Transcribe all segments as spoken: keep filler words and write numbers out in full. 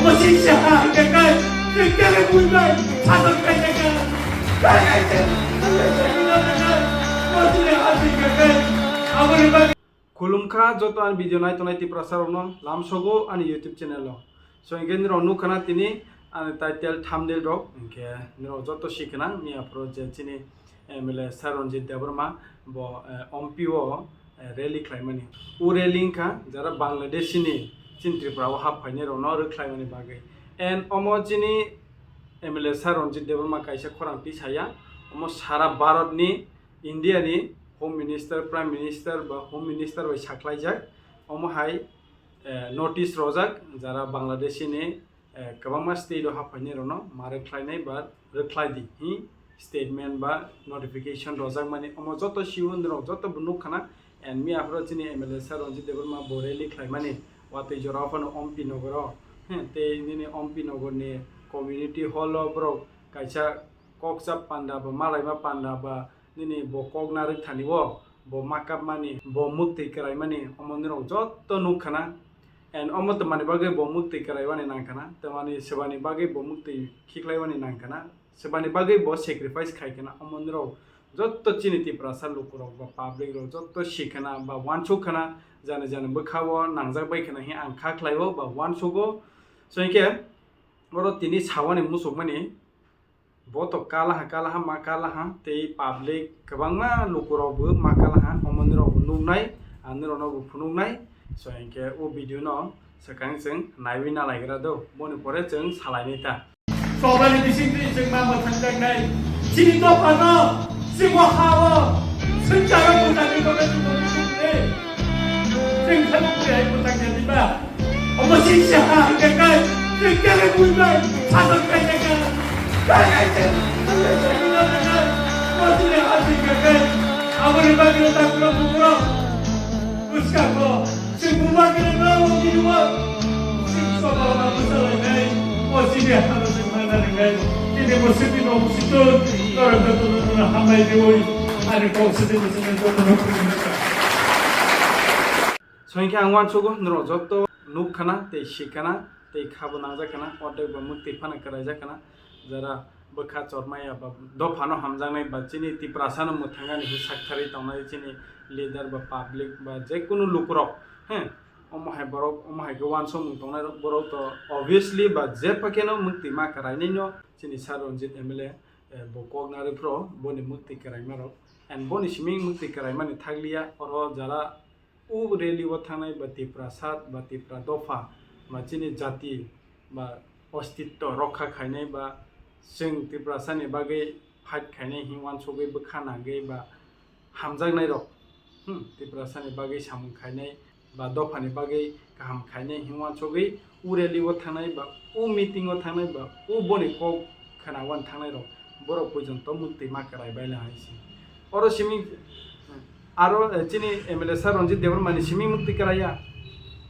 Masih siapa yang gagal? Yang gagal bukan satu kata. Gagal, gagal, gagal, gagal. Masih ada yang gagal. Apa yang gagal? Khulumkha joto ani video nai tongnai Tiprasa rokno lamsogo ani YouTube channel o. So, hinkhe nirok nukha na tini ani title, thumbnail rok, hinkhe nirok joto sikha na miya phuru je chini M L A Sir Ranjit Debbarma bo, eh, Ompi o, eh, rally khlaimani. O rally wngkha jara Bangladeshi ni chini Tripura o hap phainai rokno rwkhlaimani bagwi. And omo chini M L A Sir Ranjit Debbarma kaisa khorang tisaya, omo sara Bharat ni India ni Home Minister, Prime Minister ba Home Minister bai sakhlaijak. Omo hai, eh, notice rojak jara Bangladeshi ni, eh, kwbangma state o hap phainai rokno ma rwkhlainai ba rwkhlai di hi statement ba notification rojakmani. Omo joto siyo nirok joto bo nukha na. And miya phuru chini M L A Sir Ranjit Debbarma bo rally khlaimani watwi jora o phano Ompi nogoro, he, tei nini Ompi nogor ni community hall o borok kaisa kokchap panda ba malaima panda ba nini bo kok narwk thani o bo ma kapmani, bo mwktwi kwraimani, omo nirok joto nukha na. And omo twmani bagwi bo mwktwi kwraiwani nangkha na, twmani swbani bagwi bo mwktwi khiklaiwani nangkha na, swbani bagwi bo sacrifice khai kha na, omo nirok joto chini Tiprasa lukurok ba public rok joto sikha na ba uansuk kha na, jani jani bwkha o nangjak bai kha na hi ang kha khlai o ba uansugo. So hinkhe oro tini sawani musukmani, bo to kalaha, kalaha, ma kalaha, tei public kwbangma lukurokbo ma kalaha, omonirokbo nuknai, aniroknobo phunuknai. So, hinkhe o video no swkang chwng naiwi nalaigra do, boni pore chwng salainai ta. Chobrani bisingtwi chwng ma mwthangjaknai, chini dophano, chini hao, swngcharo bwtangni bagwi chwng tongmani. Chwng khe bo kwrwi hai bwtang ya diba? Omo singsi ha hwnkhe kai, chwng kele bui bai, satok kai khe kai. Kai kai khe, kai kai khe, kai kai khe. Omo sini ha hwnkhe kai, aboni bagwi no takro bukro. Bwskang ko, chwng buma khe no bini bo. Chwng sobo ma bwsa lai nai, o sini ha no chwng ma na ringai. Tini bo sini no situ, norok joto no hambai diwi. Ani kok sini sini joto no. So hinkhe ang uansugo norok joto nukha na tei sikha na tei khabo nangjak kha na, ordek ba mwktwi phano kwraijak kha na, jara bwkha chormaya ba dophano hamjaknai ba chini Tiprasano mwthangani hwnwi saktharwi tongnai chini leader ba public ba jekunu lukurok, he, omo hai borok, omo hai khe uansukmung tongnai rok, borok to obviously ba jepha kheno mwktwi ma kwrainaino chini Sir Ranjit M L A, eh, bo kok narwk phro boni mwktwi kwraimarok and boni simi mwktwi kwraimani thakliya oro jara o rally o thangnai ba Tiprasa ba Tipra dopha ba chini jati ba ostitto rokha khainai ba chwng Tiprasani bagwi fight khainai hinwi uansugwi bwkha nangwi ba hamjaknairok, hmm, Tiprasani bagwi samung khainai ba dophani bagwi kaham khainai hinwi uansugwi o rally o thangnai ba o meeting o thangnai ba o boni kok khwna uan thangnai rok borok poijonto mwktwi ma kwrai baila hai se. Oro simi aro, eh, chini M L A Sir Ranjit Debbarma ni simi mwktwi kwraiya.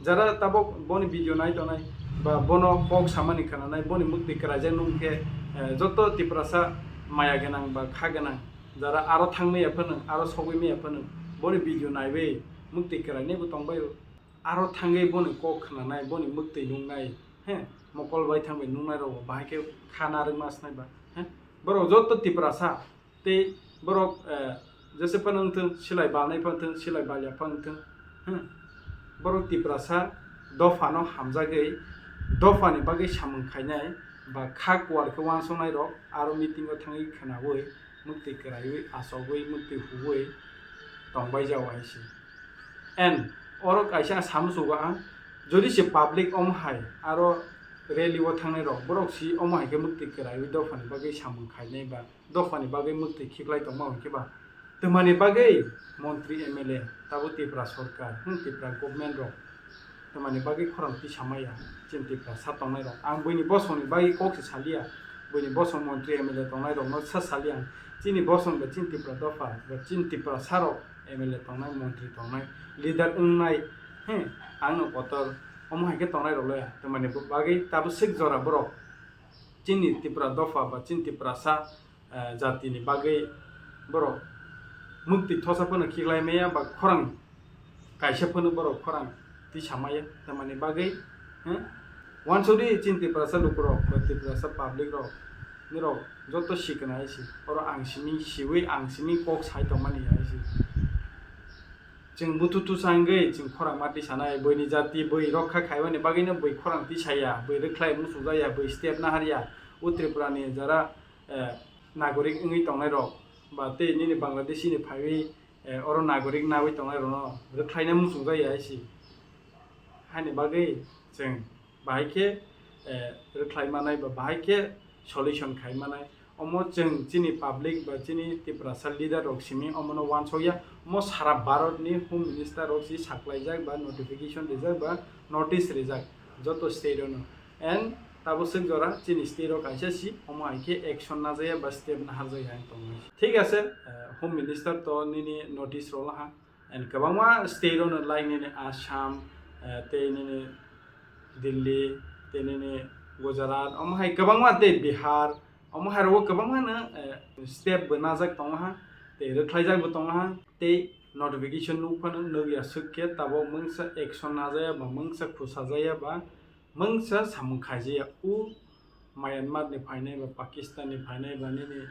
Jara tabok boni video nai tongnai ba bono kok samani khwnanai boni mwktwi kwraijak nung khe, eh, joto Tiprasa maya gwnang ba kha gwnang jara aro thangmaya phano aro sogwi maya phano boni video naiwi mwktwi kwrainai bo tongbaio. Aro thangwi boni kok khwnanai, boni mwktwi nungnai, he, mokol bai thangbai nungnai rok bo bahai khe kha narwkma snai ba, he, borok joto Tiprasa tei borok, eh, jese phano wngthung, silai balnai phano wngthung, silai balya phano wngthung, he, borok Tiprasa dophano hamjagwi, dophani bagwi samung khainai ba kha kuar khe uansuknai rok aro meeting o thangwi khwnaui, mwktwi kwraiwi, achogwi, mwktwi huui tongbai jao hai se. And oro kaisa samusugo ang, jodi se public omo hai aro rally o thangnai rok, borok si omo hai khe mwktwi kwraiwi dophani bagwi samung khainai ba dophani bagwi mwktwi khiklai tongma hwn khe ba twmani bagwi montri M L A tabuk Tipra sorkar, hmm, Tipra government rok twmani bagwi khorang tisamaya chini Tiprasa tongnai rok. Ang buini bosongni bagwi kok se saliya, buini bosong montri M L A tongnai rokno sa saliya ang. Chini bosong ba chini Tipra dopha ba chini Tiprasa rok M L A tongnai, montri tongnai, leader wngnai, he, ang no kotor omo hai khe tongnai rok le twmani bagwi tabuk swk jora borok chini Tipra dopha ba chini Tiprasa, eh, jatini bagwi borok mwktwi thosa phano khiklai maya ba khorang kaisa phano borok khorang tisa maya, tamani bagwi, eh, Wansukdi chini Tiprasa lukurok ba Tiprasa public rok, nirok joto sikna hai si. Oro ang simi siwi ang simi kok sai tongmani hai si. Chwng buthu thusa wngwi chwng khorang ma tisanai, buini jati bui rokha khaimani bagwino bui khorang tisaya, bui rwkhlai muchungjaya, bui step naharya. O Tripura ni jara, eh, nagorik wngwi tongnai rok ba tei nini Bangladeshi ni phaiwi, eh, oro nagorik nawi tongnai rokno rwkhlaina muchungjaya hai si. Haini bagwi chwng bahai khe, eh, rwkhlai manai ba bahai khe solution khai manai. Omo chwng chini public ba chini Tiprasa leader rok simi omono wansokya. Omo sara Bharat ni Home Minister rok si saklaijak ba notification rijak ba notice rijak joto state ono. And tabo swk jora chini state rok kaisa si omo hai khe action najaya ba step naharjaya ang tongnai. Thik ase, eh, Home Minister to nini notice rolaha. And kwbangma state ono like nini Assam, eh, tei nini Delhi, tei nini Gujarat, omo hai kwbangma tei Bihar, omo hai rogo kwbangma no, eh, step bo najak tongo ha, tei rwkhlaijak bo tongo ha, tei notification nukphano nukya swk khe tabok mungsa action najaya ba mungsa khusajaya ba mungsa samung khaijaya. O Myanmar ni phainai ba Pakistan ni phainai ba nini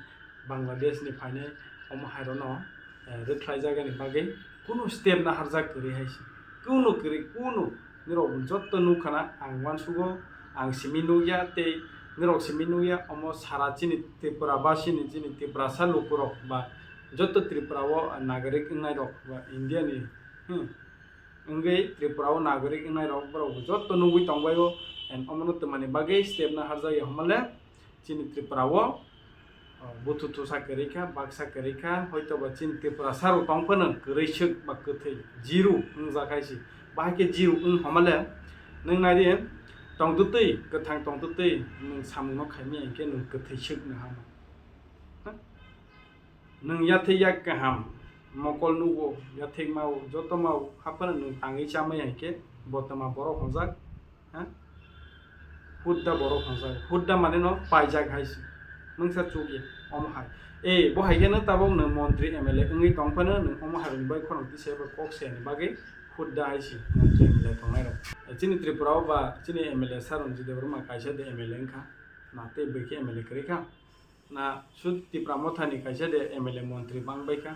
Bangladesh ni phainai omo hai rokno, eh, rwkhlai jagani bagwi kunu step naharjak kwrwi hai se. Kunu kwrwi, kunu nirok bo jotto nukha na ang uansugo, ang simi nukya tei nirok simi nukya, omo sara chini Tripura basini, chini Tiprasa lukurok ba jotto Tripura o nagorik wngnai rok ba India ni, hmm, wngwi Tripura o nagorik wngnai rok borok bo jotto nugwi tongbaio, and omono twmani bagwi step naharjak ya hwnmale chini Tripura o, o, buthu thusa kwrwi kha, baksa kwrwi kha, hoito ba chini Tripura saro tong phano kwrwi swk ba kwthwi zero wngjak hai se. Bahai khe zero wng hwnmale nwng nai di, tongtwtwi, kwthang tongtwtwi nwng samungno khaimaya hinkhe nwng kwthwi swk nw hama. Nwng yathek yak kaham, mokol nugo, yathek mao, joto mao, haphano nwng tangwi chamai hai khe bo twma borok hwnjak, ha? Hudda borok hwnjak, hudda mane no paijak hai se. Mungsa chukya, omo hai. E, bo hai khe no tabok nwng montri M L A wngwi tong phano nwng omo hai rokni bai khorang tisa eba kok se ni bagwi hudda hai se montri M L A tongnai rok. Chini Tripura o ba chini M L A sir Ranjit Debbarma kaisa de M L A wngkha, na tei bwkhe M L A kwrwi kha. Na sud Tipra Motha ni kaisa de M L A montri bang bai kha.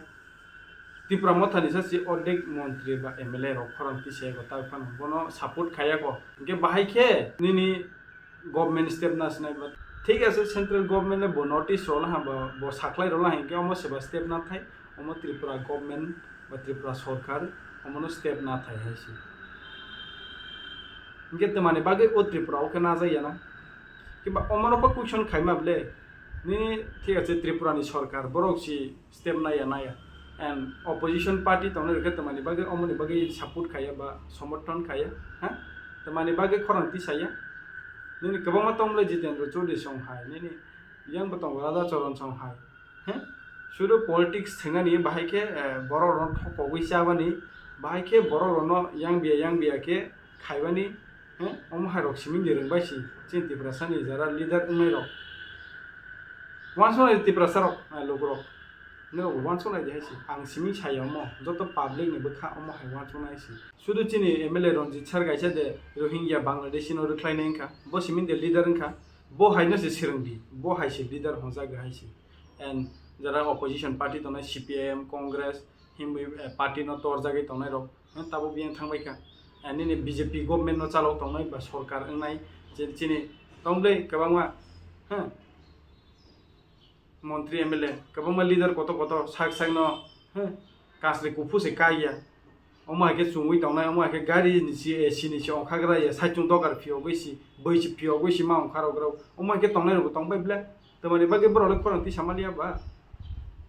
Tipra Motha ni sa si ordek montri ba M L A rok khorang tisa ego ta phano bono support khaya ko. Hinkhe bahai khe nini government step na sinai ba. Thik ase, central government le bo notice rw laha ba, bo saklai rw laha hinkhe omo seba step na thai. Omo Tripura government ba Tripura sorkar omono step na thai hai se. Hinkhe twmani bagwi o Tripura o khe najak ya na? Kiba omono bo question khaima bwle, nini thik ase Tripura ni sorkar borok si step naya naya. And opposition party tongnai rokhe twmani bagwi omoni bagwi support khaya ba somorthon khaya, ha? Twmani bagwi khorang tisaya. Nini kwbangma tong bwle Jitendra Chaudhary song hai, nini yang bo tongo Radha Charan song hai. He? Sudu politics thwngani bahai khe, eh, borok rok thokogwi chabani, bahai khe borok rokno yang biya yang biya khe khaibani, he? Omo hai rok siming de rwngbai si, chini Tiprasa ni jara leader wngnai rok. Wansuknai Tiprasa rok, eh, lukurok. Nirok bo wansuknai de hai si. Ang siming saya omo, joto public ni bwkha omo hai wansuknai si. Sudu chini M L A Ranjit sir kaisa de Rohingya Bangladeshi no rwkhlainai wngkha. Bo siming de leader wngkha. Bo hai no se swrwng di, bo hai se leader hwnjak hai se. And jara opposition party tongnai C P I M, Congress, himwi, eh, party no torjagwi tongnai rok, eh, tabuk biyang thangbai kha. Eh, nini B J P government no chalok tongnai ba sorkar wngnai je chini tongble kwbangma, eh, montri M L A, kwbangma leader kotor kotor sak sak no, eh, kasri kuphu se kaiya. Omo hai khe chumui tongnai, omo hai khe gari ni si, A C ni si ongkha gra ya, saichung dogar phiyogwi si, bwi si phiyogwi si ma ongkha rok rok. Omo hai khe tongnai rok tong bai ble. Tamani bagwi borok le khorang tisa maliya ba?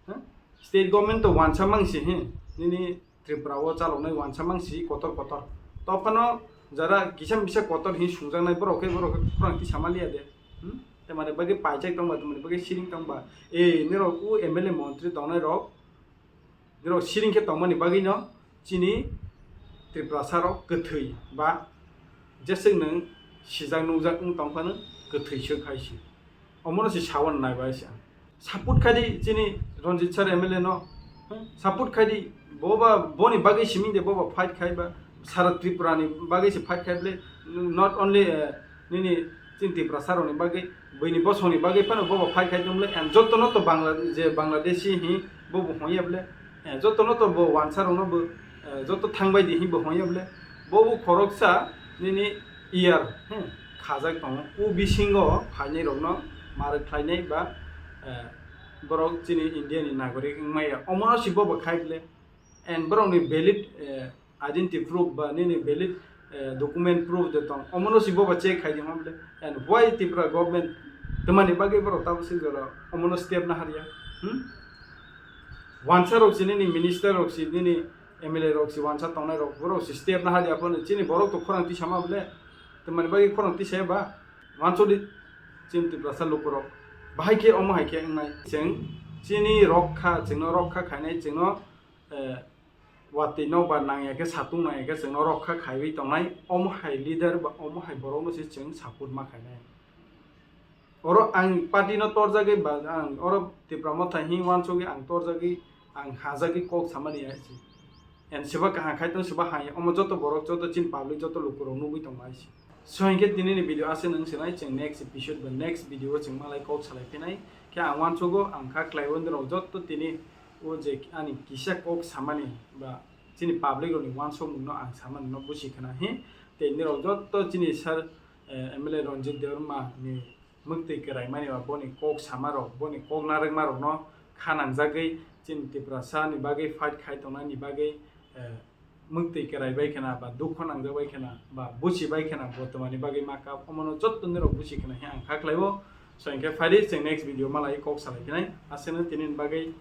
Ha? State government to wansa mang si, he. Nini Tripura o chaloknai wansa mang si kotor kotor. To phano jara kisa misa kotor hi sungjaknai borok khe borok khe khorang tisa maliya de. Hmm? Tamani bagwi paijak tong ba, tamani bagwi siring tong ba. E, nirok u M L A montri tongnai rok. Nirok siring khe tongmani bagwino chini Tiprasa rok kwthwi ba jeswk nwng sijak nukjak wng tong phano kwthwi swk hai se. Omono se sawan nai bai se ang. Support khai di chini Ranjit sir M L A no. Support khai di, bo ba boni bagwi siming de bo ba fight khai ba sara Tripura ni bagwi se fight khai ble, not only, eh, Nini chini Tiprasa rokni bagwi, buini bosongni bagwi phano bobo fight khai tongmle, and jotono to Bangla-, je Bangladeshi hi bobo hongya bole, and jotono to bo wansa rokno bo, eh, joto thangbai di hi bo hongya bole, bobo khoroksa nini year, hmm, khajak tongo. O bisingo phainai rokno marwk khlainai ba, eh, borok chini India ni nagorik wngmaya. Omono si bobo khai bole, and borokni valid, eh, identity proof ba nini valid, eh, document proof de tong, omono si bobo check khai di hwnle. And why Tripura government twmani bagwi borok tabuk se jora omono step na harya? Hmm? Wansa rok si nini minister rok si nini M L A rok si wansa tongnai rok borok si step na harya phano chini borok to khorang tisa ma bole, twmani bagwi khorang tisa ba? Wansodi chini Tiprasa lukurok bahai khe omo hai khe wngnai chwng chini rokha, chwngno rokha khainai, chwngno, eh, watwi nokbar nangya khe, satung nangya khe chwngno rokha khaiwi tongnai, omo hai leader ba omo hai borokno se chwng support ma khainai. Oro ang party no torjagwi ba ang oro Tipra Motha hi wansugwi ang torjagwi, ang hajagwi kok samani ya si. And seba kaham khai tong, seba hai, omo joto borok, joto chin public, joto lukurok nugwi tong bai si. So hinkhe tini ni video aswk nung sinai, chwng next episode ba next video o chwng malai kok salai phinai. Khe ang wansugo ang kha khlai o nirok joto tini o je ani kisa kok samani ba chini public rokni wansukmung no ang samani no busi khna hi. Tei nirok joto chini sir, eh, M L A Ranjit Debbarma ni mwktwi kwraimani ba boni kok samarok, boni kok narwkmarokno kha nangjagwi chini Tiprasa ni bagwi fight khai tongnani bagwi, eh, mwktwi kwrai bai khna ba dukho nangjak bai khna ba buchi bai khna bo twmani bagwi ma kap, omono jotto nirok buchi khna he ang kha khlaibo. So hinkhe phaidi chwng next video malai kok salai phinai, aswkno tini ni bagwi